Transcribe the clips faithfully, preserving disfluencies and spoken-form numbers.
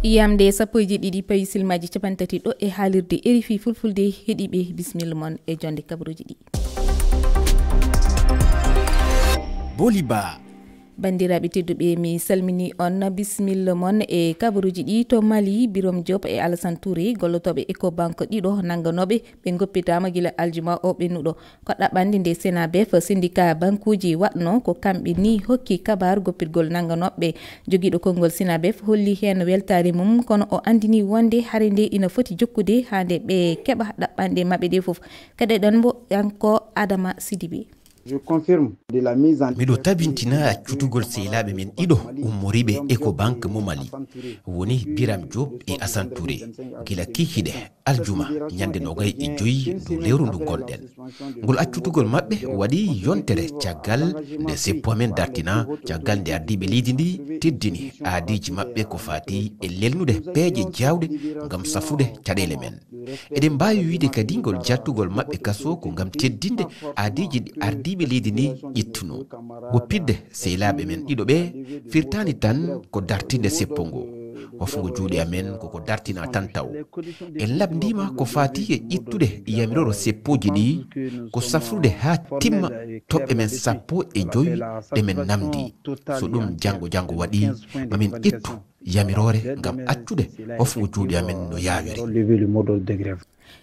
Yamde sappo e jeeɗiɗi payi silmaji capanɗe tati ɗo e haalirde R F I Fulfulde. Heɗiiɓe, bisimilla mon e jonde kabaruuji ɗi. Boli Ba. Banndiraaɓe tedduɓe, mi salmini on, bisimilla mon e kabaruuji ɗi. To Mali, Birom Diop e Alassane Touré, gollotooɓe Ecobank ɗiɗo nannganooɓe, ɓe ngoppitaama gila aljuma o ɓennuɗo. Ko ɗaɓɓande nde Senabef, syndicat bankuuji, waɗno, ko kamɓe ni hokki kabaaru goppirgol nannganooɓe. Jogiiɗo konngol Senabef holli heen weltaare mum, kono o anndini wonde hare nde ina foti jokkude haa nde ɓe keɓa ɗaɓɓanɗe maɓɓe ɗe fof. Keɗoɗen mo, kanko Adama Sidibé. Je confirme de la mise en Miɗo tabintina accutugol sehlaaɓe men ɗiɗo ummoriiɓe Ecobank mo Mali, woni Biram Diop e Assane Touré, gila kikiɗe, aljuma, ñande nogay e joyi ndu lewru ndu ngonɗen. Ngol accutugol maɓɓe waɗi yontere caggal nde seppo amen dartina, caggal nde ardiiɓe leydi ndi teddini aadiiji maɓɓe ko faati e lelnude peeje jaawɗe ngam safrude caɗeele men. Eɗen mbaawi wiyde kadi ngol jattugol maɓɓe kaso ko ngam teddinde aadiiji ɗi ardiiɓe leydi ndi ƴettunoo. Woppitde sehlaaɓe men ɗiɗo ɓe firtaani tan ko dartinde seppo ngo. Hofngo juuɗe amen koko dartina tan taw. En labndiima ko faati e ƴettude yamiroore seppooji ɗi, ko safrude haa timma toɓɓe men sappo e joy ɗe men namndi. So ɗum janngo janngo waɗi, ma min ƴettu yamiroore ngam accude hofngo juuɗe amen no yaawiri.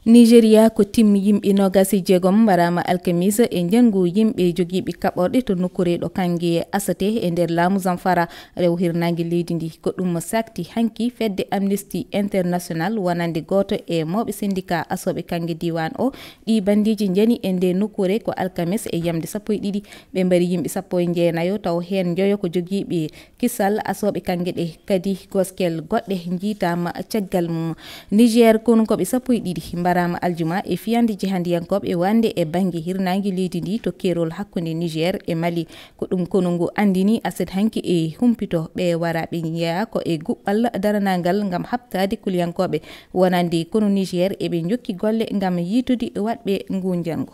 Nigeria, ko tim yimɓe noogas e jeegom mbaraama alkamiisa e njanngu yimɓe jogiiɓe kaɓorɗe to nokkuure ɗo kannge asate e nder laamu Zamfara, rewo hirnaange leydi ndi. Ko ɗum sakti hanki fedde Amnesty International wonande gooto e mawɓe syndicat asooɓe kannge diiwaan o. Ɗii banndiiji njani e nde nokkuure ko alkames e yamde sappo e ɗiɗi. Ɓe mbari yimɓe sappo e jeenayo, taw heen njoyo ko jogiiɓe kisal asooɓe kannge ɗe, kadi goskel goɗɗe njiitaama caggal mum. Niger, konunkooɓe sappo e ɗiɗi mbaraama aljuma e fiyande jihandiyankooɓe wonande e bannge hirnaange leydi ndi to keerol hakkunde Niger e Mali. Ko ɗum konu ngu anndini aset hanki e humpito ɓe wara ɓe njeyaa ko e guɓɓal daranaangal ngam haɓtaade kuliyankooɓe wonande konu Niger, e ɓe njokki golle ngam yiitude waɗɓe ngu njanngu.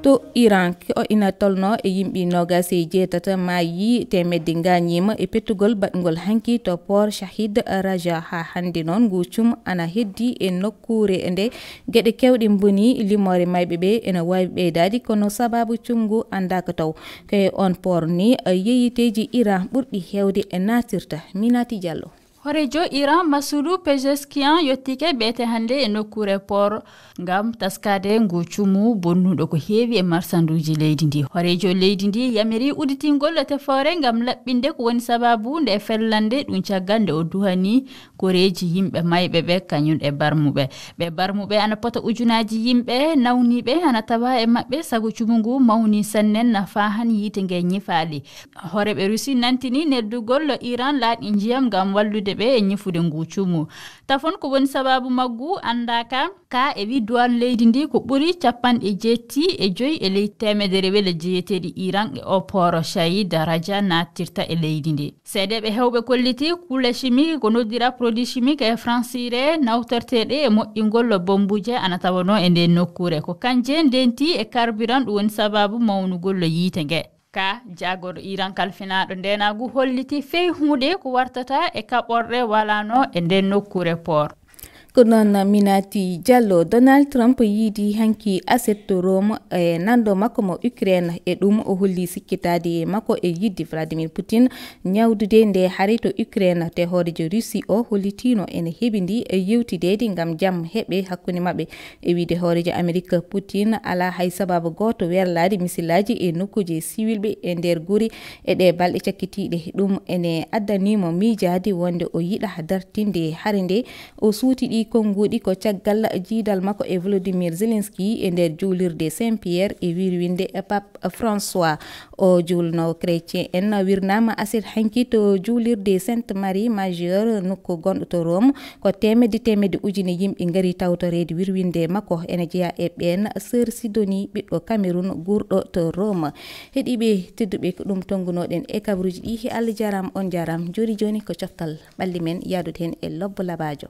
To Iran, ko ina tolno e yimɓe noogas e jeetati maayi, teemedde ngaañiima e pettugol baɗngol hanki to port Shahid Raja. Haa hannde noon, ngu cum ana heddi e nokkuure nde. Geɗe keewɗe mboni, limoore mayɓe ɓe ena waawi ɓeydaade, kono sabaabu cum ngu anndaaka taw. Ko e oon port ni, yeyiteeji Iran ɓurɗi heewde e naatirta. Minati Diallo. Horeejo Iran Masuudu Pezeskiyan yottike beete hannde e nokkuure port ngam taskaade ngu cumu bonnuɗo ko heewi e marsanduuji leydi ndi. Horeejo leydi ndi yamiri udditingol tefoore ngam laɓɓinde ko woni sabaabu nde fellande ɗum, caggal nde o duhani koreeji yimɓe mayɓe ɓe kañum e barmuɓe. Ɓe barmuɓe ana pota ujunaaji yimɓe, nawniiɓe ana tawa e maɓɓe, sago cumu ngu mawni sanne, na faahan yiite nge ñifaali. Hooreeɓe Rusi nantini neldugol Iran laaɗi njiyam ngam wallude ɓe e ñifude ngu cumu. Tafon ko woni sabaabu maggu anndaaka. Ka e wi duwaan leydi ndi ko ɓuri capanɗe jeetti e joy e ley teemedere wele jeyeteeɗi Iran e o port Shahid Raja naatirta e leydi ndi. Seedeeɓe heewɓe kolliti kuule chimique, ko noddira produit chimique e fransire, nawtorteeɗe e moƴƴingol bombuje ana tawanoo e nden nokkuure. Ko kanje ndenti e carburant, ɗum woni sabaabu mawnugol yiite nge. Ka jaagorɗo Iran kalfinaaɗo ndeenaagu holliti fey huunde ko wartata e kaɓorɗe walaano e nden nokkuure port. Ko noon Minati Diallo. Donald Trump yiidi hanki aset to Rome e nanndo makko mo Ukraine. E ɗum o holli sikkitaade makko e yiɗde Vladimir Putin ñawdude nde hare to Ukraine. Te hooreejo Russie o hollitiino ene heɓindi e yewtideede ngam jam heɓe hakkunde maɓɓe. E wiyde hooreejo Amerik Putin, alaa hay sabaabu gooto werlaade misilaaji e nokkuuje siwilɓe e nder gure e ɗee balɗe cakkitiiɗe. Ɗum ene addani mo miijaade wonde o yiɗa dartinde hare nde. O suuti ɗii konnguɗi ko caggal jiidal makko e Volodymyr Zelensky e nder juulirde Saint Pierre e wirwinde e Pape François. O juulno chrétien en wirnaama aset hanki to juulirde Sainte Marie Majeure, nokku gonɗo to Rome. Ko teemedde teemedde ujine yimɓe ngari tawtoreede wirwinde makko, ene jeyaa e ɓeen Sœur Sidonie, ɓiɗɗo Cameroun, guurɗo to Rome. Heɗiiɓe tedduɓe, ko ɗum tonngunoɗen e kabaruuji ɗi. Allah jaaraama, on jaaraama. Jooni jooni ko coftal ɓalli men, yaadude heen e lobbo labaajo.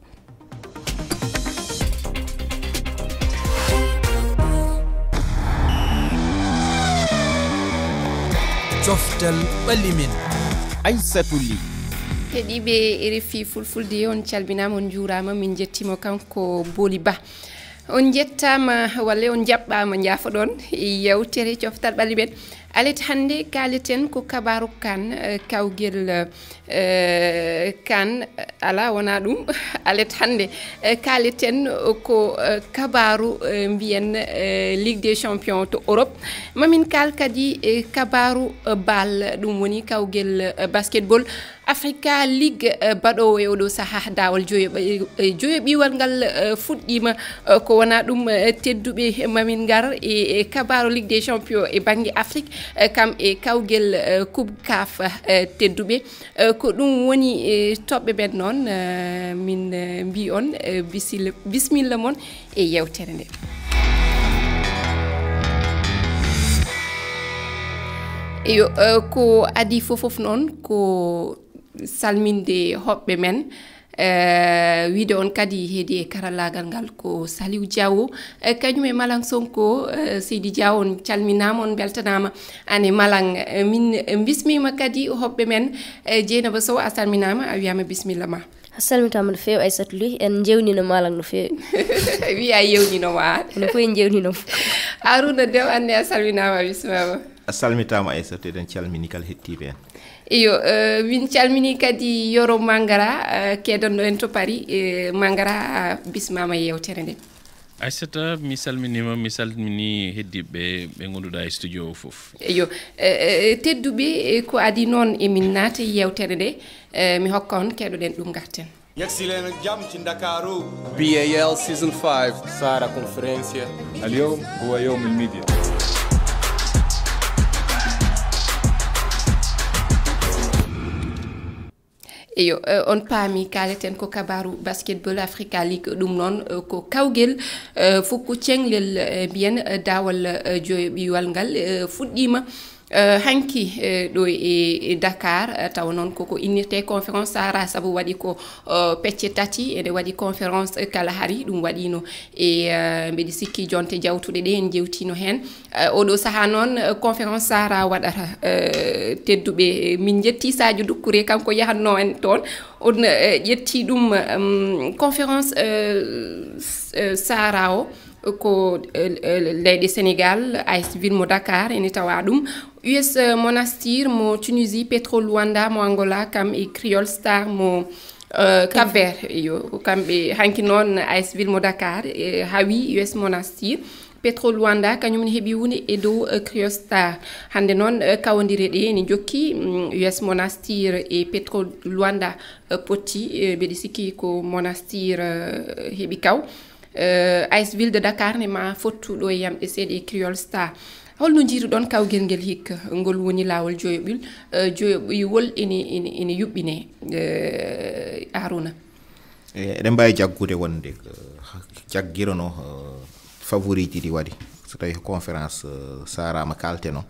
Coftal ɓalli men. Aissatou Ly. Heɗiiɓe R F I Fulfulde, on calminaama, on njuuraama, min njettiima kanko Booli Ba. On njettaama, walla on njaɓɓaama, njaafoɗon, e yewtere Coftal Ɓalli Men. Alet hannde kaaleten ko kabaaru kan, eh, kawgel, eh, kan, alaa, wonaa ɗum. Alet hannde, eh, kaaleten ko, eh, kabaaru, eh, mbiyen, eh, Ligue des Champions to Europe. Mamin kaal kadi, eh, kabaaru, eh, bal, ɗum woni kawgel, eh, basketball. Africa League, eh, baɗoowo e oɗo saha daawal joyo ɓe-, eh, joyo ɓiwal ngal, eh, fuɗɗiima. Eh, ko wonaa ɗum, eh, tedduɓe, mamin ngar e, e kabaaru Ligue des Champions e bannge Afrique, eh, kam e kawgel, eh, Coupe CAF, eh, tedduɓe. Eh, ko ɗum woni, eh, toɓɓe men noon, eh, min, eh, mbi on, eh, bisila-, bismilla mon e yewtere nde. Iyo, eh, ko adii fof fof noon ko salminde hoɓɓe men, eh, wiide on kadi heedi e karallaagal ngal ko Saliou Diawo, eh, kañum e Malang Sonko, eh, Seydi Diawo, on calminaama, on mbeltanaama. Aan e Malang, eh, min, eh, mbismiima kadi hoɓɓe men, eh, Dieynaba Sow, a salminaama, a wiyaama bismilla ma. A salmitaama no feewi, Aissatou Ly, en njewnino Malang no feewi. Wiya yewnino ma. Ene fof en njewnino mo. Harouna Déme, aan ne a salminaama, a bismillaama. A salmitaama, Aissatou, eɗen calmini kala heɗtiiɓe en. Iyo, eh, min calmini kadi Yoro Mangara, eh, keedanɗo en to Paris, eh, Mangara, a bismaama e yewtere nde. Aissata, mi salminiima, mi salmini heɗdiiɓe ɓe ngonduɗaa e studio o fof. Iyo, eh, eh, tedduɓe, eh, ko adii noon emin naata e yewtere nde, eh, mi hokka on keɗoɗen ɗum ngarten. Yegsi leen ak jàmm ci Ndakaaru. B A L Season five. Sahara Conferência. اليوم هو يوم الميديا. Eyo, eh, on paami, kaaleten ko kabaaru Basketball Africa League, ɗum noon, eh, ko kawgel, eh, fukku ceŋlel, eh, mbiyen, eh, daawal, eh, joyo ɓiwal ngal, eh, fuɗɗiima, eh, hanki, eh, ɗo e, e Dakar, eh, tawa noon koko innirte conférence Sahara, sabu waɗi ko, eh, pecce tati, ene waɗi conférence, eh, Kalahari, ɗum waɗiino e, eh, mbeɗi sikki jonte jawtuɗe ɗe en jewtiino heen. Eh, oɗo sahaa noon, eh, conférence Sahara waɗata, eh, tedduɓe, eh, min njetti Sadio Doucouré, kanko yahatno en toon, on, eh, ƴetti ɗum, em, conférence, eh, s-, eh, Sahara o, ko, eh, eh, leyɗe Sénégal, A S Ville mo Dakar, ene tawa ɗum, U S Monastir mo Tunisie, Petro Luanda mo Angola, kam e Creole Star mo, eh, Cap Vert. Iyo, ko kamɓe hanki noon A S Ville mo Dakar, eh, hawi U S Monastir. Petro Luanda, kañum ne heɓi woni e dow, eh, Creole Star. Hannde noon, eh, kawondire ɗe ene jokki, mm, U S Monastir e Petro Luanda, eh, potti, eh, mbeɗi sikki ko Monastir, eh, heɓi kaw. Eh, A S Ville de Dakar ne ma fottu ɗo e yamɗe seeɗa e Creole Star. Holno njiiruɗon kawgel ngel hikka? Ngol woni laawol joyoɓil, eh, joyoɓiwol ene, ene, ene yuɓɓine, eh, Harouna. E, eɗen mbaawi jaggude wonde ko ha-, jaggirono, eh, favoriiji ɗi waɗi. So tawi ko conférence, eh, Sahara ma kaalteno,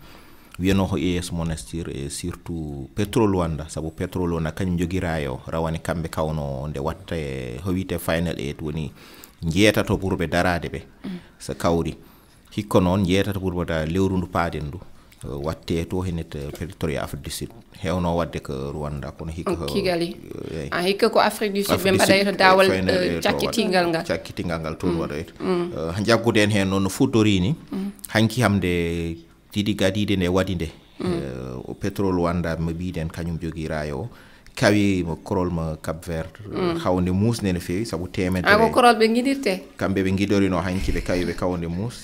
wiyano ko U S Monastir e surtout Petro Luanda, sabu Petro Luanda kañum jogii raaya o, rawane kamɓe kawno nde watta e ko wiyte Final Eight, woni njeetato ɓurɓe daraade ɓe, so kawri. Hikka noon, njeetato ɓurɓe daraade lewru ndu paaɗen ndu, eh, watte to hene to Pretoria, Afrique du Sud. Heewno waɗde ko Rwanda, kono hikka ko Kigali. Eh, ah, hikka ko Afrique du Sud ɓe mbaɗayta daawal, eh, cakkitingal ngal. Cakkitingal ngal toon waɗoyta. Eh, jaggude en heen noon no fuɗɗori ni. Hanki hannde ɗiɗi gadiiɗe nde waɗi nde. Eh, o Petro Luanda mo mbiɗen kañum jogii raaya o. Kawi mo korol mo Cap Vert. Hawde muusde no feewi sabu teemedere. Ah, ko korol ɓe ngiɗirte? Kamɓe ɓe ngiɗorino hanki ɓe kawi ɓe kawde muus.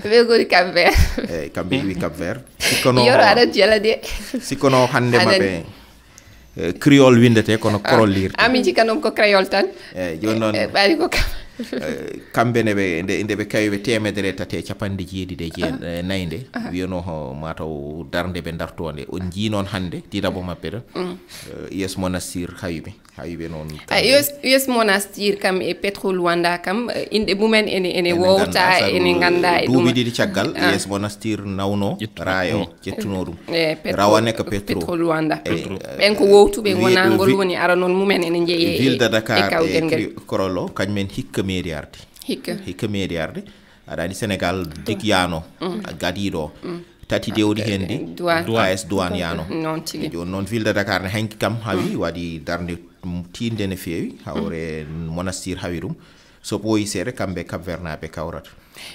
Ɓe ngoni Cap Vert. Eyi, kamɓe iwi Cap Vert. Sikkono Yoro aɗa jela de. Sikkono hannde maɓɓe, eh, créole windete kono korol lirte. Ah, min cikka noon ko créole tan. Eyi, jooni noon, eh, ɓaali ko kam. Eh, kamɓe ne ɓe, nde, nde ɓe kawi ɓe teemedere tati e capanɗe jeeɗiɗi e jeen-, eh, nayi nde, wiyano ko mataw darnde ɓe darto nde. On njii noon hannde, ɗiɗaɓo maɓɓe ɗon, eh, U S Monastir hawi ɓe. Hawi ɓe noon. Ah, U S, U S Monastir kam e Petro Luanda kam, eh, inɗe mumen ene, ene wowta, ene ngannda e ɗum. Duuɓi ɗiɗi caggal, U S Monastir nawno raaya o, ƴettuno ɗum. Eh, Petro, rawane ko Petro. Petro Luanda. Eh, ɓen ko wowtuɓe, wona ngol woni ara noon mumen ene jeeye e, Ville de Dakar e kawgel ngel. Korol o, kañum en hikka meeɗi arde. Hikka. Hikka meeɗi arde. Aɗa anndi Sénégal degiyano, gadiiɗo o. tati dewɗi heen ɗi. Douane. A S Douane yaano. Noon tigi. Jooni noon, ville de Dakar ne hanki kam hawi waɗi darnde tiiɗnde no feewi, hawre Monastir hawi ɗum. So ɓooyi seeɗa, kamɓe Cap Vert naaɓe kawrata.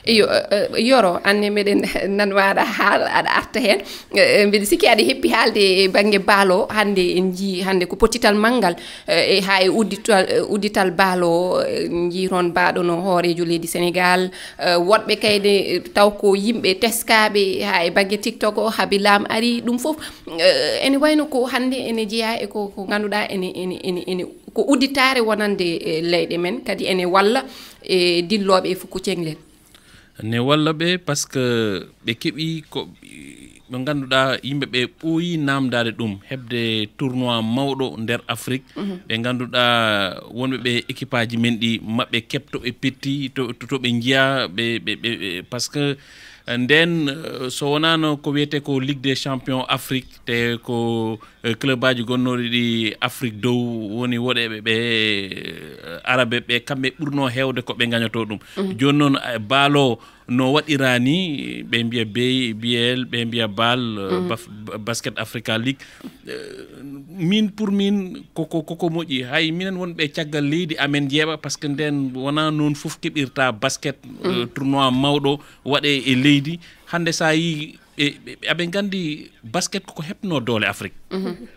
Iyo, eh, eh, Yoro, aan ne meɗen nan waaɗa haal, aɗa arta heen. Eh, eh, mbeɗa sikki aɗa heppi haalde e bannge baal o. Hannde en njii hannde ko pottital manngal, eh, e haa e uddital, eh, uddital baal o, eh, njii toon baaɗo no hooreejo leydi Senegaal, eh, woɗɓe kayde, eh, taw ko yimɓe teskaaɓe haa e bannge TikTok o, habi laam ari, ɗum fof, eh, ene wayno ko hannde ene jeyaa e ko, ko ngannduɗaa ene, ene, ene, ene, ko udditaare wonande, eh, leyɗe men, kadi ene walla e dillooɓe e fukku ceŋlel. Ne walla ɓe, parce que ɓe keɓi ko ɓe ngannduɗaa yimɓe ɓe ɓooyi naamndaade ɗum, heɓde tournoi mawɗo nder Afrique. Ɓe ngannduɗaa wonɓe ɓe équipe aji men ɗi, maɓɓe keɓto ɓe petti, to, to, to ɓe njiya, ɓe, ɓe, ɓe, ɓe, parce que, eh, ndeen, eh, so wonaano ko wiyetee ko Ligue des Champions Afrique, te ko, eh, club aji gonnooɗi ɗi Afrique dow woni woɗeeɓe ɓe, eh, Arabe ɓe, kamɓe ɓurnoo heewde ko ɓe ngañotoo ɗum. Jooni noon, eh, baal o no waɗiraa ni, ɓe mbiya bey, biyel, ɓe mbiya baal, eh, baf-, ba-, Basket Africa League. Eh, min, pour min, koko, koko moƴƴi. Hay minen wonɓe caggal leydi amen njeeɓa, parce que ndeen wonaa noon fof keɓirta basket, eh, tournoi mawɗo waɗe e leydi. Hannde so a yii, ɓe, ɓe, ɓe, aɓe nganndi basket koko heɓno doole Afrique.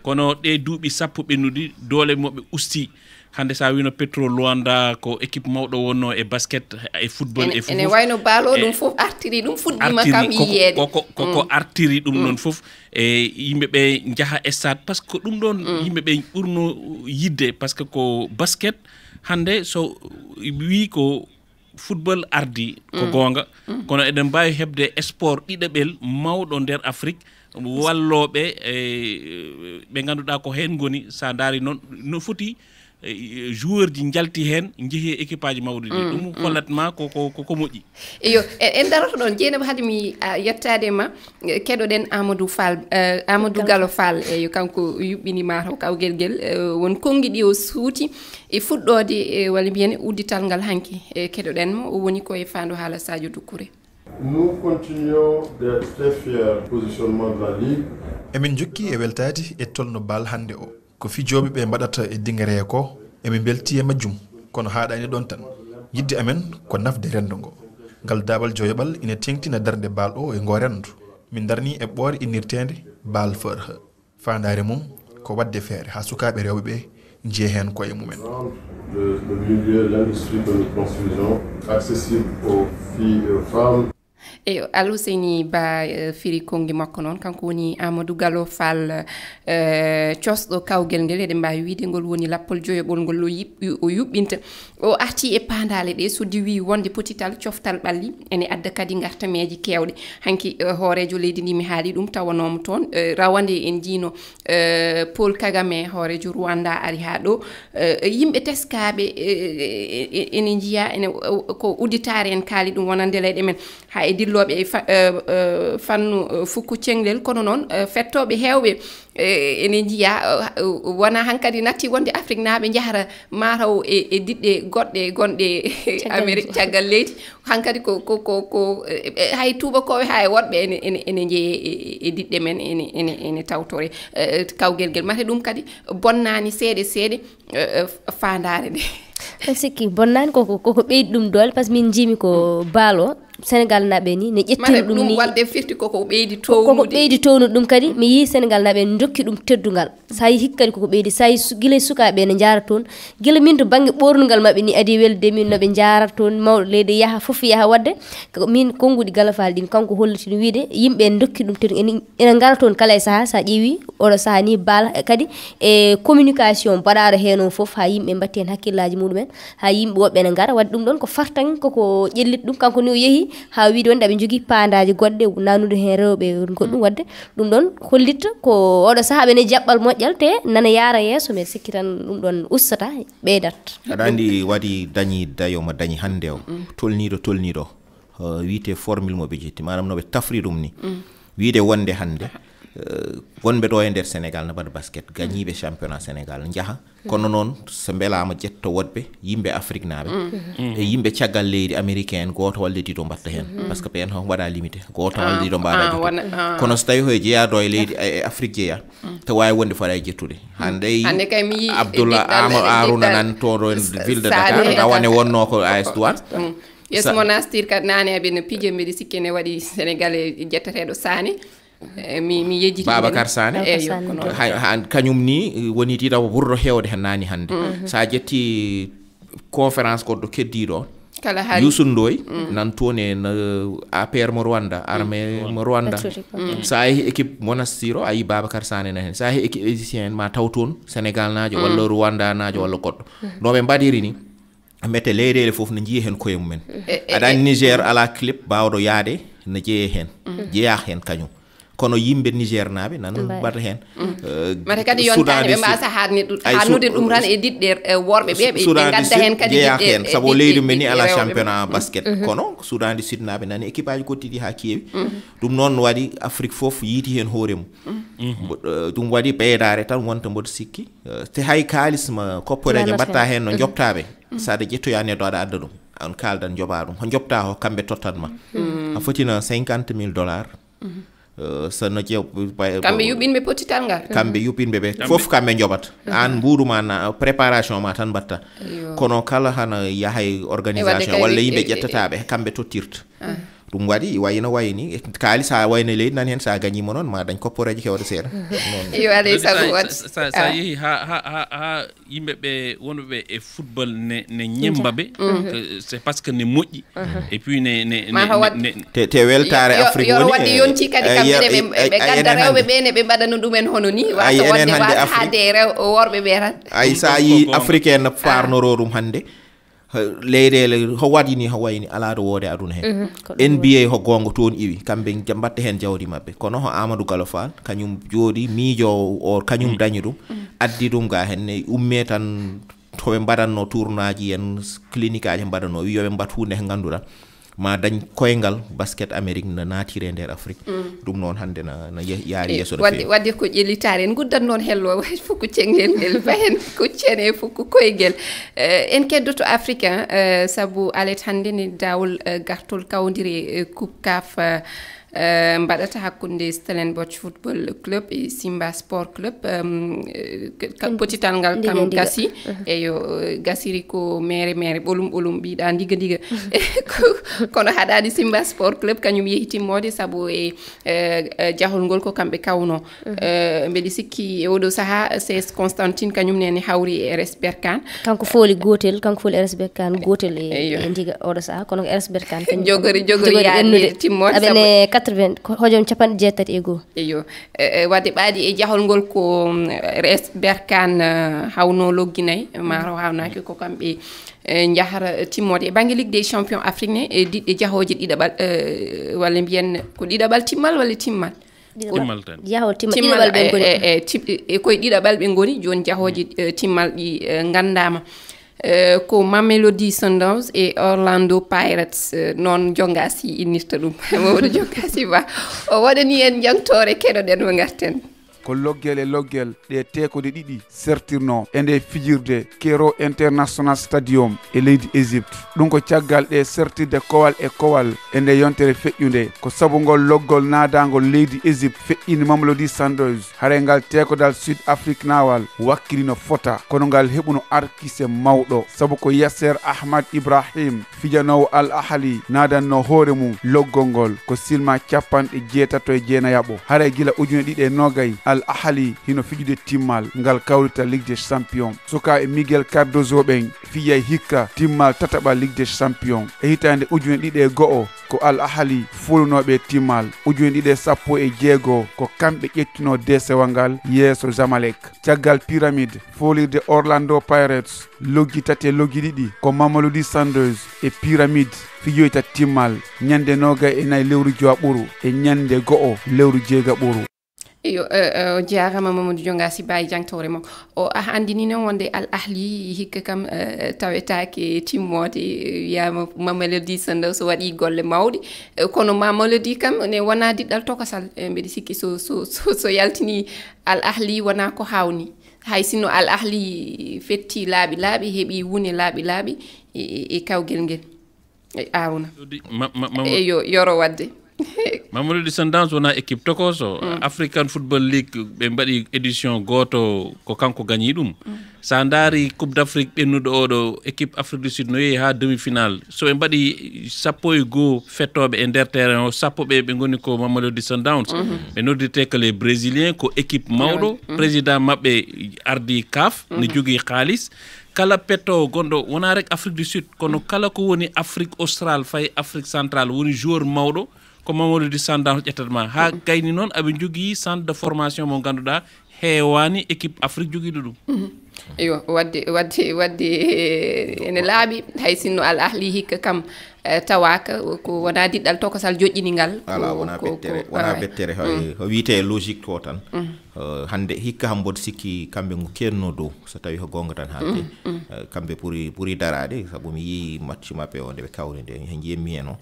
Kono ɗe duuɓi sappo ɓennuɗi, doole moɓe usti. Hannde so a wiino Petro Luanda ko équipe mawɗo wonno e basket, e football, e fof. Ene wayno baal o, ɗum fof artiri, ɗum fuɗɗiima kam yiyeede. Koko, koko artiri ɗum noon fof. E yimɓe ɓe njaha stade, parce que ko ɗum ɗoon yimɓe ɓe ɓurno yidde, parce que ko basket hannde so wii ko football ardi ko goonga, kono eɗen mbaawi heɓde sport ɗiɗaɓel mawɗo nder Afrique, wallooɓe, e, ɓe ngannduɗaa ko heen ngoni, so a ndaari noon, no foti, e, joueur ji njalti heen, njehi e équipe aji mawɗi ɗi. Ɗum hollat ma ko, ko, ko, ko moƴƴi. Eyo, e, en daroto ɗoon. Jeynaba, hade mi, a, yettaade ma, e, keɗoɗen Amadou Fall, e, Amadou Gallo Fall, eyo, kanko yuɓɓini ma taw kawgel ngel, e, won konngi ɗi o suuti. E fuɗɗoode, e, walla mbiyen uddital ngal hanki, e, keɗoɗen mo, o woni ko e faandu haala Sadio Doucouré. Nous continuons d'être très fiers du positionnement de la Ligue. Emin njokki e weltaade e tolno baal hannde o. Ko fijooɓe ɓe mbaɗata e dingere ko, emin mbelti e majjum, kono haaɗaani ɗoon tan. Yidde amen ko nafde renndo ngo. Ngal daabal joyoɓal ina teeŋtina darnde baal o e ngoo renndo. Min ndarnii eɓɓoore innirteende Baal Fërhë. Faandaare mum ko waɗde feere haa sukaaɓe rewɓe ɓe njiya heen koye mumen. Rendre le, le milieu, l'industrie que nous construisons accessible aux filles et aux femmes. Eyo, Alhuseyni Ba, eh, firi konngi makko noon, kanko woni Amadou Gallo Fall, eh, cosɗo kawgel ngel, eɗen mbaawi wiyde ngol woni lappol joyoɓol ngol o yiɓ-, o yuɓɓinta. O arti e paandaale ɗe, so diwi wonde potital coftal ɓalli, ene adda kadi ngartameeje keewɗe. Hanki, eh, hooreejo leydi ndi mi haali ɗum, tawanoomo toon, eh, rawande en njiino, eh, Paul Kagame, hooreejo Rwanda, ari haa ɗo. Eh, yimɓe teskaaɓe, eh, eh, eh, ene njiya, ene, eh, ko udditaare en kaali ɗum wonande leyɗe men. Haa e dillooɓe e fa-, eh, eh, fannu, eh, fukku ceŋlel, kono noon, eh, fettooɓe heewɓe, eh, ene njiya, eh, wona hankadi natti wonde Afriknaaɓe njahata mataw e, e diɗɗe goɗɗe gonɗe Amérique caggal leydi. Hankadi ko, ko, ko, ko, eh, eh, hay tuubakooɓe haa e woɗɓe ene, ene, ene njeyee e, e, e diɗɗe men, ene, ene, ene tawtore. Eh, kawgel ngel, mate ɗum kadi bonnaani seeɗe seeɗe, eh, eh, faandaare nde. Ɗum sikki bonnaani, koko, koko ɓeydi ɗum doole, par ce que min njiimi ko baal o, Senegal naɓe ni, ne ƴettiri ɗum ni. Ɗum waɗde firti koko ɓeydi townude. Koko ɓeydi townude ɗum kadi, mi yii Senegal naɓe ne ndokki ɗum teddungal. So a yii hikka kadi koko ɓeydi, so a yii su-, gila e sukaaɓe ne njaara toon, gila min to bannge ɓoornungal maɓɓe ni adii welde min no ɓe njaarata toon, mawɗo leydi yaha, fof yaha waɗde. Ko min konnguɗi Gallo Fall ɗin, kanko holliti no wiide yimɓe ne ndokki ɗum teddungal, ene, ene ngara toon kala e sahaa, so a ƴeewi oɗo sahaa ni baal kadi e communication mbaɗaaɗo heen o fof, haa yimɓe mbaɗti heen hakkillaaji muɗumen, haa yimɓe woɓɓe ne ngara. Waɗi ɗum ɗoon ko fartaŋŋe, koko ƴelliti ɗum, kanko ni o yehi haa wiide wonde aɓe njogii paandaaje goɗɗe, nanude heen rewɓe goɗɗum waɗde. Ɗum ɗoon hollitta ko oɗo sahaa ɓe ne jaɓɓal moƴƴal, te nana yaara yeeso, mbeɗa sikki tan ɗum ɗoon ustata, ɓeydat. Aɗa anndi waɗi dañi dayo mo dañi hannde o, tolniiɗo, tolniiɗo, eh, wiyetee formule mo ɓe ƴetti, maanaam no ɓe tafri ɗum ni. Wiyde wonde hannde, Wonɓe ɗo e nder Sénégal na mbaɗa basket, gañiiɓe championnat Sénégal njaha. Kono noon, so mbelaama ƴetto woɗɓe, yimɓe Afrique naaɓe, e yimɓe caggal leydi américain en, gooto walla ɗiɗo mbaɗta heen. Parce que ɓeen haw mbaɗa limité, gooto walla ɗiɗo mbaɗa ƴettude. Kono so tawi hoye jeyaa ɗo e leydi, e Afrique jeyaa, to waawi wonde fota e ƴettude. Hannde Hannde kay mi yii e Abdullah diɗɗal, Amadou e Arouna diɗɗal nan to ɗo en ville de Sané Dakar, Dakar. Rawane wonnoo ko A S Douane. Yes, Sa- mo nastir kadi naane aɓe no piije, mbiɗa sikki ne waɗi Sénégalais ƴetteteeɗo Sané. Eh, mi, mi yejjiti Babacar Sané. Eyo, kono Hay- han- kañum ni woni ɗiɗaɓo ɓurɗo heewde hen naani hannde. Sa ƴetti conférence goɗɗo keddiiɗo on, kala hari Youssou Ndoye nan toon e no A P R mo Rwanda, armée mo Rwanda. Patriotique. Sa yehi équipe Monastir o, a yi Babacar Sané na hen. Sa yehi équipe égyptien en, ma taw toon Sénégal naajo walla Rwanda naajo walla goɗɗo. No ɓe mbaɗiri ni, mette leyɗeele fof no njiya heen koye mumen. E, e, aɗa anndi e, Niger ala club baawɗo yaade no jeeye heen, jeyaa heen kañum. Kono yimɓe Niger naaɓe nan mbaɗa heen. Eh, mate kadi yontaani ɓe mbasa haadni ɗum, ay, haadnude ɗum tan e diɗɗe, e, worɓe ɓe, ɓe, ɓe ngadda heen kadi jeyaa diɗɗe, heen, e, sabu diɗɗe, leydi men ni diɗɗe ala rewɓe. Championnat basket. Kono Soudan du Sud naaɓe nani équipe aji goɗɗi ɗi haa keewi. Ɗum noon waɗi Afrique fof yiiti heen hoore mum. Mbo-, eh, ɗum waɗi ɓeydaare tan wonta mboɗo sikki. Eh, te hay kaalis ma kopporeeje mbaɗta heen no njoɓtaaɓe. So aɗa ƴettoya neɗɗo aɗa adda ɗum. On kaaldan njoɓa ɗum. Ko njoɓta ko kamɓe tottat ma. A fotina cinquante mille dollars. Eh, so no ƴeew-, pa- Kamɓe pa- yuɓɓinɓe pottital ngal. Kamɓe yuɓɓinɓe ɓe. Fof kamɓe njoɓata. An mbuuɗu ma na préparation ma tan mbaɗta. Kono kala hana yahay organisation walla yimɓe ƴettataɓe, kamɓe tottirta. Ɗum waɗi, wayno wayni, kaalis ha wayno leydi nan hen, sa gañimo noon, ma dañ kopporeeje kewɗe seeɗa. Noon. Yo alay sago waɗ. Sa, sa, sa yehi ha, ha, ha, ha yimɓe ɓe, wonɓe ɓe e football ne, ne ñemba ɓe, eh, c'est parce que ne moƴƴi. Et puis ne, ne, ne, ne, te, te weltaare Afrique woni, wadde eh, yonti kadi eh, kamɓe ne ɓe, eh, ɓe eh, gadda enen rewɓe hannde. Ɓe ne ɓe mbaɗa no ɗumen hono ni, wasa wadde wasa hande rew-, worɓe ɓe tan. Ay, sa yi africain no farnoro ɗum hannde. Leyɗeele ho waɗi ni, ho wayni alaa ɗo woode aduna heen. N B A ho goonga toon iwi, kamɓe mbatta heen jawdi maɓɓe. Kono ho Amadou Gallo Fall, kañum jooɗi, miijoowo o, kañum dañi ɗum, addi ɗum ga heen, ne ummee tan, to ɓe mbaɗatno tournaaji en, clinique aji mbaɗatno, wi yo ɓe mbaɗ huunde he ngannduɗaa, ma dañ koyngal basket Amérique na naatire e nder Afrique. Ɗum noon hannde na, na ye-, yaari yeeso no feewi. Wadde, wadde ko ƴellitaare en nguddat noon hello, fof ko ceŋngel ngel, fahen ko cene, fof ko koygel. Eh, en keddoto Afrique, eh, sabu alet hannde ne daawol, eh, gartol kawndire, eh, Coupe caf, eh, eh, mbaɗata hakkunde Stellenbosch Football Club e Simba Sport Club, em, eh, ka-, pottital ngal kam gasi. Eyo, eh, gasiri ko mere mere, ɓolum ɓolum, mbiɗa ndiga ndiga. Ko-, kono haɗaani Simba Sport Club, kañum yehi timmoode sabu e, eh, eh, jahol ngol ko kamɓe kawno. Eh, mbeɗi sikki e oɗo saha, C S Constantine kañum nene hawri e R S Berkane. Kanko fooli gootel, kanko fooli R S Berkane gootel e, e ndiga oɗo saha, kono ko R S Berkane kañum jogori, jogori jogori yaade ɓennude. Timmoode aɓe sabu ne quatre-vingts, ko hojom capanɗe jeetati e goo. Eyo. E, e, wadde ɓaadi e jahol ngol ko, mm, R S Berkane, eh, hawno logginay, ma haw hawnaaki ko kamɓe, eh, njahara timmoode. E bannge Ligue des Champions Afrique ne, e diɗɗe jahooje ɗiɗaɓal, eh, walla mbiyen ko ɗiɗaɓal timmal walla timmal? Ɗiɗaɓal. Timmal tan. Jahol timmal, timmal, ɗiɗaɓal ɓe e, ngoni. E, e, tim-, e, koye ɗiɗaɓal ɓe ngoni, jooni jahooje, eh, timmal ɗi, eh, nganndaama. Eh, ko Mamelodi Sundowns e Orlando Pirates, eh, noon Jongasi innirta ɗum. Mamadou Jongasi Ba, o waɗani en jangtoore, keɗoɗen mo ngarten. Ko loggel e loggel ɗe teekode ɗiɗi sertirno e nde fijirde Cairo International Stadium e leydi Égypte. Ɗum ko caggal ɗe sertirde kowal e kowal e nde yontere feƴƴunde. Ko sabu ngol loggol naadaangol leydi Égypte feƴƴini Mamelodi Sundowns, haray ngal teekodal Sud Afrique naawal wakkilino fota, kono ngal heɓuno arkise mawɗo, sabu ko Yasser Ahmad Ibrahim, fijanoowo Al Ahli, naadanno hoore mum loggol ngol ko silma capanɗe jeetato e jeenayaɓo. Haray gila ujune ɗiɗi e noogay, Al Ahli hino fijude timmal ngal kawrita Ligue des Champions. Sukaaɓe Miguel Cardozo ɓen fijay hikka timmal tataɓal Ligue des Champions. E hitaande ujune ɗiɗi e go'o, ko Al Ahli fuulunooɓe timmal. Ujune ɗiɗi e sappo e jeego, ko kamɓe ƴettuno deesewal ngal yeeso Zamalek. Caggal Pyramide, foolirde Orlando Pirates, loggi tati e loggi ɗiɗi, ko Mamelodi Sundowns e Pyramide fijoyta timmal ñande noogay e nayi lewru jowaɓuru e ñande go'o lewru jeygaɓuru. Eyo, eh, eh, o jaaraama Mamadou Dionga Siba e jangtoore mo. O, a anndini noon wonde Al Ahli hikka kam, eh, tawetaake timmoode, eh, wiyaama Mamelodi Sundowns waɗi golle mawɗe. Eh, kono Mamelodi kam ne wonaa diɗɗal tokosal. Eh, mbeɗa sikki so, so, so, so yaltini Al Ahli wonaa ko haawnii. Hay sinno Al Ahli fetti laaɓi laaɓi, heɓi wune laaɓi laaɓi e, e, e kawgel ngel. E Arouna. Mamelodi, ma-, ma-, Mamelodi. Eyo, yoro waɗde. Mamelodi Sundowns wonaa équipe tokoso. African Football League, ɓe mbaɗi édition gooto, ko kanko gañi ɗum. So a ndaari Coupe d'Afrique ɓennuɗo oɗo, équipe Afrique du Sud no yehi haa demi-finale. So ɓe mbaɗi sappo e goo fettooɓe e nder terrain o, sappo ɓe, ɓe ngoni ko Mamelodi Sundowns. Ɓe noddirtee ko les Brésiliens, ko équipe mawɗo. Président maɓɓe ardii caf, no jogii kaalis. Kala pettoowo gonɗo, wonaa rek Afrique du Sud, kono kala ko woni Afrique Austral, fayi Afrique Central, woni joueur mawɗo, ko Mamelodi Sundowns ƴettata ma. Haa gayni noon, aɓe njogii centre de formation mo ngannduɗaa, heewaani équipe Afrique jogiiɗo ɗum. Eyo, waɗde, waɗde, waɗde, eh, ene laaɓi, hay sinno Al Ahli hikka kam, eh, tawaaka, ko wonaa diɗɗal tokosal joƴƴini ngal. Alaa, ko, wonaa ko, bettere, ko, wonaa bettere, hay, ko wiyetee logique ko tan. Eh, hannde hikka ham mboɗo sikki kamɓe ngo kennoo dow, so tawii ko goonga tan haalde. Eh, kamɓe ɓuri, ɓuri daraade, sabu mi yii match maɓɓe o nde ɓe kawri nde, he njiyatmi heen o,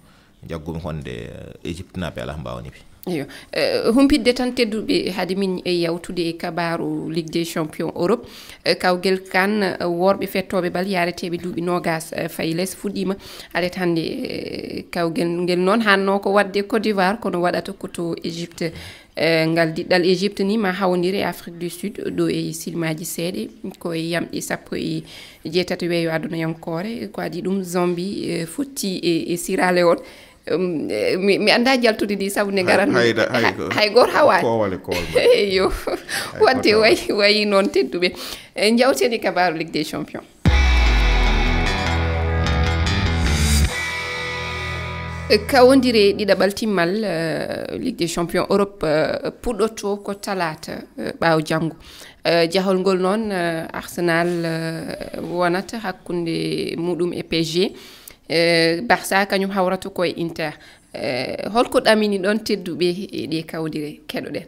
njaggumi honde, eh, Égypte naaɓe alaa mbaawani ɓe. Eyo. Eh, humpitde tan tedduɓe, hade min e yawtude e kabaaru Ligue des Champions Europe, eh, kawgel kan, eh, worɓe fettooɓe bal yareteeɓe duuɓi noogas, eh, fayi les fuɗɗiima alet hannde, eh, kawgel ngel noon hanno ko waɗde Côte d'Ivoire, kono waɗata ko to Égypte. Eh, ngal diɗɗal Égypte ni ma hawondire e Afrique du Sud, ɗo e silmaaji seeɗe, ko e yamɗi sappo e jeetati weeyo adunayankoore, ko adii ɗum Zambie, eh, fotti e, e Sierra Leone. Um, eh, mi, mi anndaa jaltude ndi sabu nde ngaran hay, hay, hay gooto hawaani. Koowale, koowale. Eyo. Waɗde wayi, wayi noon tedduɓe. Eh, njawten e kabaaru Ligue des Champions. Kawondire ɗiɗaɓal timmal, eh, Ligue des Champions Europe, eh, puɗɗoto ko talaata, eh, ɓaawo janngo. Eh, jahol ngol noon, eh, Arsenal, eh, wonata hakkunde muɗum e P S G. Eh, Barça kañum hawrata ko e Inter. Eh, holko ɗamini ɗon tedduɓe e ɗe kawdire? Keɗoɗen.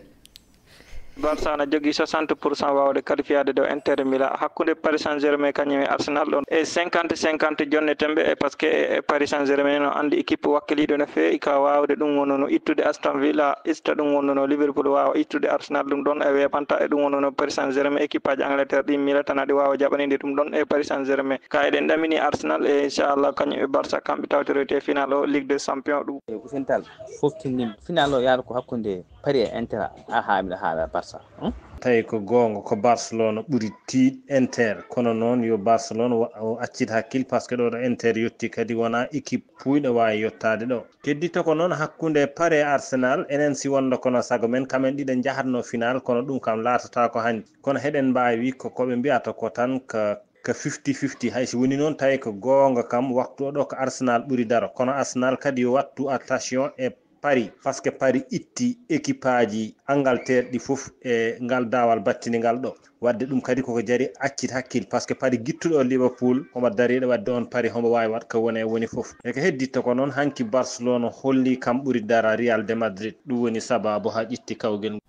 Barça na jogii soixante pour cent waawde qualifiade ɗo Inter Milan. Hakkunde Paris Saint-Germain kañum e Arsenal ɗon e cinquante cinquante jonne tembe, e parce que e Paris Saint-Germain no anndi équipe wakkiliiɗo no feewi ka waawde ɗum wonno no ittude Aston Villa, ista ɗum wonno no Liverpool waawa ittude Arsenal, ɗum ɗon e weeɓanta e ɗum wonno no Paris Saint-Germain, équipe aji Angleterre ɗi Milan tan aɗi waawa jaɓaninde ɗum ɗon e Paris Saint-Germain. Ka eɗen ɗamini Arsenal e inchallah kañum e Barça kamɓe tawtoroyte final o Ligue des Champions ɗum. E Usain Tall foftindima final o yaata ko hakkunde Paris e Inter, aha, miɗo haala Barça. Hmm? Tawi ko goonga, ko Barcelona ɓuri tiiɗ Inter, kono noon yo Barcelona wa-, o accit hakkil, parce que ɗo ɗo Inter yotti kadi wona équipe puuyɗo waawi yottaade ɗo. Keddito ko noon hakkunde Paris e Arsenal, enen si wonno kono sago men, kamen ɗiɗo njahatno final, kono ɗum kam laatata ko hanti. Kono heɗen mbaawi ko, ko ɓe mbiyata ko tan ka ka fifty fifty. Hay si woni noon, tawi ko goonga kam, waktu o ɗo ko Arsenal ɓuri daro. Kono Arsenal kadi yo wattu attention e Paris, parce que Paris itti équipe aji Angleterre ɗi fof e ngal daawal battini ngal ɗo. Wadde ɗum kadi koko jari accit hakkil, parce que Paris gittuɗo Liverpool, homo dariɗo wadde on Paris homo waawi waɗ ko woni e woni fof. E ko hedditta ko noon, hanki Barcelona holli kam ɓuri dara Real de Madrid. Ɗum woni sababu haa ƴetti kawgel.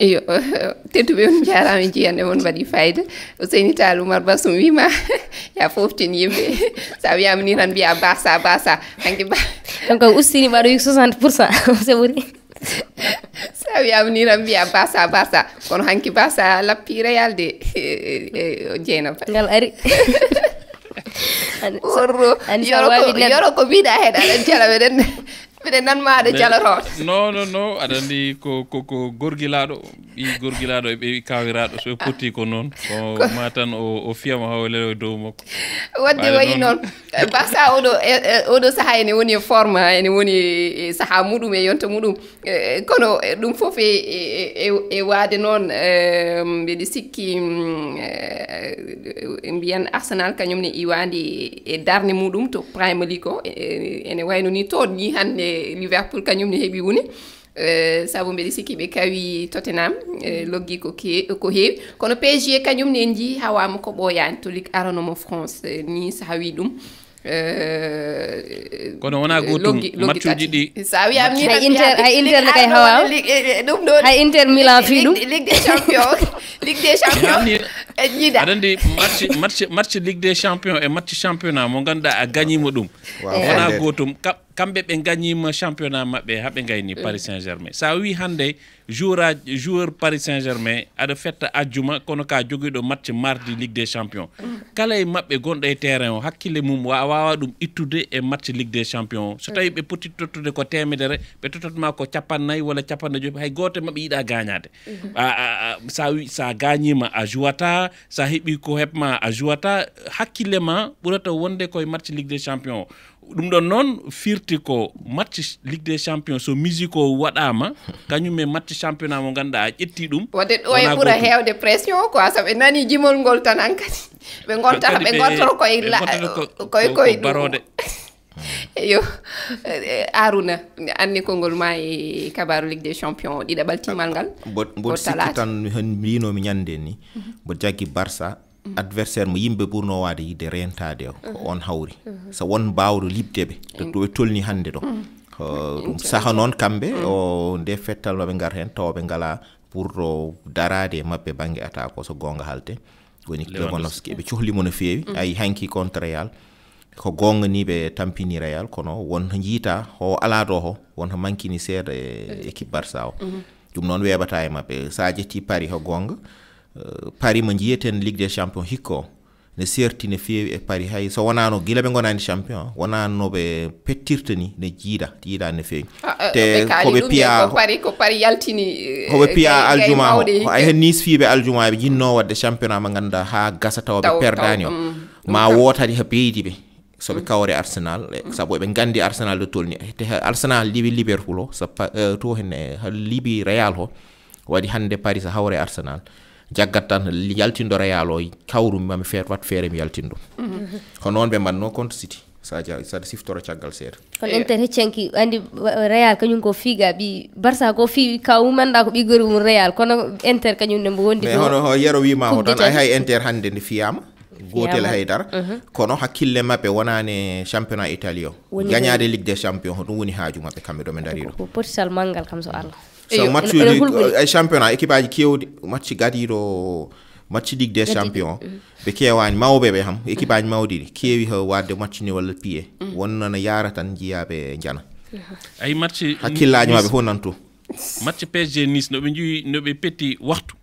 Eyo, tedduɓe, on njaaraama e jiyannde mon, waɗi fayida. Ousseyni Tall, Oumar Bassoum wiima, ya foftin yimɓe. Sa wiyaama ni tan mbiya Barça, Barça. Hanki ba- Donc, ustini mbaɗo wi soixante pour cent. C'est vrai. Sa wiyaama ni tan mbiya Barça, Barça. Kono hanki Barça lappi Real de. E, e, e, Dieynaba. Ngal ari. An-, Worro, an sa yoro ko, wawi nan- yoro ko mbiɗa hen, aɗa jala meɗen. Mbiɗa nan ma aɗa jala toon. Non, non, non, aɗa anndi ko, ko, ko gorgilaaɗo, ɓii gorgilaaɗo e ɓii kawiraaɗo, so ɓe potti ko noon, ko ma tan o, o fiyama haw lelo e dow makko. Wadde wayi noon, Barça oɗo, e, e, oɗo sahaa ene woni e forme, ene woni e sahaa muɗum e yonta muɗum. E, kono, e, ɗum fof e, e, e, e, e waade noon, e, mbeɗa sikki, mm, e, e, mbiyan Arsenal kañum ne iwaandi e darnde muɗum to Premier League o, e, e, ene wayno ni toon ni hannde Liverpool kañum ne heɓi wune. E, sabu mbeɗa sikki ɓe kawi Tottenham, e, loggi ko ke-, ko heewi. Kono P S G kañum ne en njii hawaama ko ɓooyaani to Ligue arano mo France, e, ni so hawii ɗum. Eh, kono wona gootum, loggi- loggi matchuji tati. Ɗi. Sa wiyam ni Hay tan Inter- mbiya hay Inter ne kay hawa. Ligue- eh, eh, ɗum ɗo Hay Inter Milan fii ɗum. Ligue- Ligue des Champions. Ligue des Champions. Ni- E jiida. Aɗa anndi match, match, match Ligue des Champions e match championnat mo ngannduɗaa a gañiima ɗum. Wona gootum. Ka- kamɓe ɓe gañiima championnat maɓɓe haa ɓe ngayni Paris Saint-Germain. Sa wii hannde joueur aji- joueur Paris Saint-Germain aɗa fetta ajjuma kono ka jogiiɗo match mardi Ligue des Champions. Kala e maɓɓe gonɗo e terrain o hakkille mum wa- waawa ɗum ittude e match Ligue des Champions. So tawi ɓe poti tottude ko temedere, ɓe tottat ma ko capannayyi walla capanɗe joyi, hay gooto e maɓɓe yiɗa gañaade. A- a- a- sa wi- sa gañiima a jouata, sa heɓi ko heɓma a jouata, hakkille ma ɓurata wonde koye match Ligue des Champions. Ɗum ɗon noon firti ko match Ligue des Champions, so musique o waɗaama, kañum e match championnat mo ngannduɗaa a ƴetti ɗum. Wadde ɗo e wona ɓura gootum. Heewde pression quoi, so ɓe nani jimol ngol tan hankadi ɓe gonta Hankadi ɓe ɓe- gontoto koye ɓe la- gontoto ko- koye ko- koye ko ɗum. Barode. Eyo. Eh, Aruna, anni konngol ma e kabaru Ligue des Champions ɗiɗaɓal timmal ngal. Mbo- mboɗo Ko sikki talaata. Tan hen mbinomi ñande ni mbo jaggi Barça, adversaire mo yimɓe ɓurno waade yidde rentade o ko on hawri. So won mbawɗo liɓde ɓe to to ɓe tolni hannde ɗo. Ɗum saha noon kamɓe o nde fettal maɓe ngar heen tawa ɓe ngala ɓurɗo daraade e maɓɓe bannge attaque o so goonga haalte. Woni Lewandowski. Lewandowski eɓe cohli mo no feewi. Ayi hanki contre Real ko goonga ni ɓe tampini Real kono won jiita ho alaa ɗo ho won mankini seeɗa e équipe Barça o. Ɗum noon weeɓata e maɓɓe. So a ƴetti Paris ko goonga, eh, Paris mo njiyeten Ligue des Champions hikka o ne serti no feewi e Paris. Hay so wonaano gila ɓe ngonaani champion, wonaano no ɓe pettirta ni, ne jiida, jiida no feewi. Ah, eh, Te ɓe kaali ko ɓe ɗum piya ko Paris, ko Paris yaltini, eh, ko ɓe piya gay- gay aljuma mawɗe o. Ko ay hikka. Hen Nice fii ɓe aljuma ɓe jinnoo waɗde championnat ɓe ngannduɗaa haa gasa tawa ɓe Taw- taw, perdaani o. Mm. Ma Ɗum kam. Wootadi ha beeydi ɓe. So ɓe kawre Arsenal, e, sabu eɓe nganndi Arsenal ɗo tolni. Te ha Arsenal liɓi Liverpool o, so pa- eh, to henne ha liɓi Real ho, waɗi hannde Paris so hawre Arsenal. Jaggat tan li- yaltindo Real o, kawru mi mami feet wat feere mi yaltindo. Ko noon ɓe mbanno contre City. Sa ja- saɗa siftoro caggal seeɗa. Kono Inter heccanki, anndi wa- Real kañum ko fiiga ɓi Barça ko fiiwi kaw mum annda ko ɓi gori mum Real kono Inter kañum ne mbo wondi Mais ko hono ho yero wima ho Coupe tan ay d'Italie. Hay Inter hannde nde fiyama. Gotel Fiyama. Haydara. Kono hakkille maɓɓe wonani championnat Italie o. Woni Gagnade Ligue des Champions ko ɗum woni haaju maɓɓe kamɓe ɗo ɓe dari ɗo. Ko potisal manngal kam so Allah. So Eyo. Match Ene- ene uji hulɓini. Ay championnat équipe aji kewɗi match gadiɗo match Ligue des Champions ɓe kewani mawɓe ɓe ham équipe aji mawɗi ɗi kewi ha wadde match ni walla piye wonnana yara tan jiyaɓe jana. Ay match Hakkillaaji maɓɓe fof nan to. Match P S G Nice no ɓe njuwi no ɓe petti waxtu.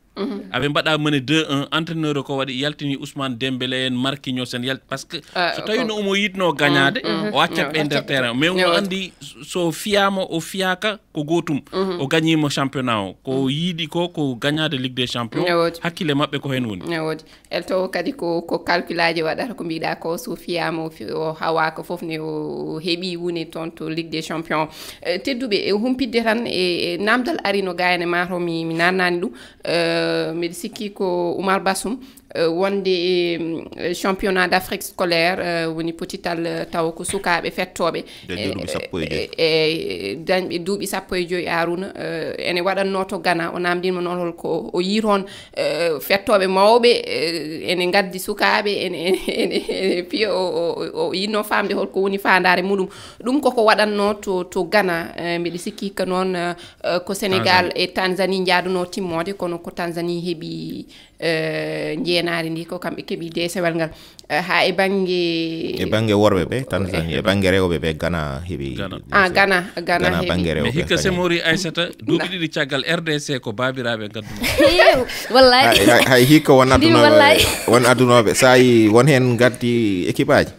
Aɓe mbaɗa mene deux un entraîneur ko waɗi yaltini Ousmane Dembélé en Marquinhos en yalti parce que Ah, so tawi ko- no omo yiɗno gañade o accat ɓe nder terrain mais omo andi so fiyama o fiyaka ko gotum o gañima championnat o ko yiɗi ko ko gañade Ligue des Champions. Hakkille maɓɓe ko hen woni. Ne woodi. Elto kadi ko ko calculaji waɗata ko mbiɗa ko so fiyama o fi- o hawaka fof ne o heɓi woni toon to Ligue des Champions. Eh, tedduɓe e humpidde tan e e namdal arino gayane mato mi mi nannani ɗum. Eh, mbiɗa sikki ko Oumar Bassoum, eh, wonde e mm, championnat d'Afrique scolaire, eh, woni potital, eh, taw ko sukaɓe fettoɓe. Dañɓe duuɓi sappo e joyi. E dañɓe duuɓi sappo e joyi Aruna, eh, ene waɗanno to Ghana o namdinma noon holko o yii toon, eh, fettoɓe mawɓe, eh, ene ngaddi sukaɓe ene ene ene ene piya o o o yinno famde holko woni fandare muɗum. Ɗum koko waɗanno to to Ghana, eh, mbiɗa sikki ka noon, eh, eh, ko Sénégal e Tanzanie njaaduno timmode kono ko Tanzanie heɓi, eh, njeenaari ndi ko kamɓe keɓi desewal ngal. Eh, ha e bannge e bannge worɓe ɓe Tanzanie e bannge rewɓe ɓe Ghana heɓi. Ah, Ghana Ghana heɓi bannge rewɓe. Hikka semori Aissata duuɓi ɗiɗi caggal R D C ko babiraɓe gadduno. Wallahi. Hay hay hikka won addunoɓe won addunoɓe sa yi won hen gaddi équipe aji.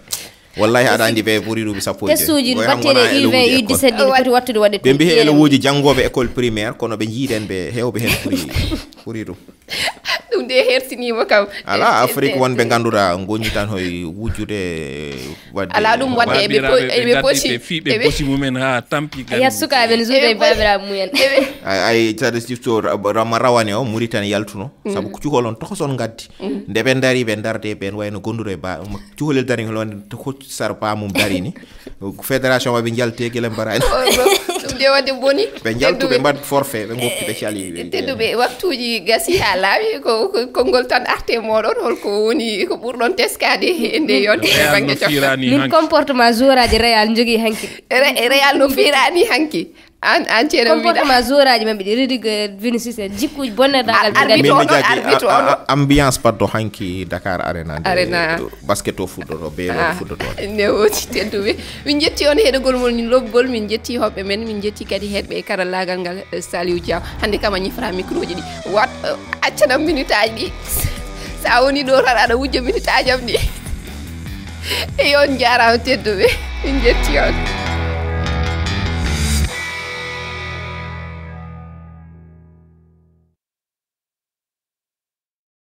Wallahi aɗa andi ɓe ɓuri ɗum sappo e joyi. Testuji batteɗe U vingt U dix-sept ɗi poti wattude waɗde ɓe mbi he elewuji janngoɓe école primaire kono ɓe jiiɗen ɓe hewɓe hen ɓuri ɓuri ɗum. Ɗum de hersinima kam. Ala Afrique wonɓe ganduɗa goñi tan hoy wujjude wadde ala ɗum wadde eɓe eɓe posi ɓe fiiɓe bosi mumen ha tampi. Ya sukaɓe ne juuta e babiraɓe mumen. Ay ay tade sifto rama rawane o Mauritanie yaltuno sabu ko cuhol on tokoson gaddi. Nde ɓe dari ɓe darde ɓen wayno gonduɗo e ba cuholel dari hol wonde to hoccu sara ba mum dari ni. Fédération maɓe jalte gila mbarani. Ƴeewde boni. Ɓe njaltu, ɓe mbaɗ forfait, ɓe ngoppi, ɓe cali. Tedduɓe, waktuuji gasi haa laawi, ko konngol tan arte mooɗon, holko woni ko ɓurɗon teskaade e nde yonde? Real no fiirani Min hanki. Comportement joueur aji Real njogii hanki. Real no fiirani hanki. An an ceerno wiɗa. Comportement joueur aji maɓɓe ɗi, Rudiger, Vinicius en, jikkuuji bonneɗaagal ɓe Arbitre ngadi. Min on, miijaaji arbitre a- on. a- ambiance paddo hanki Dakar Arena nde Arena. Basket o fuɗɗoto, beelo o fuɗɗoto. Ne woodi tedduɓe. Min njetti on heɗogol mon lobbol, min njetti hoɓɓe men, min njetti kadi heɗɓe e karallaagal ngal. Saliou Diaw hannde kam a ñifra micro ji ɗi wat. Accanam minute aji ɗi. Sa woni ɗo tan aɗa wujja minute aji am ɗi. Eyi, on njaaraama tedduɓe, min njetti on.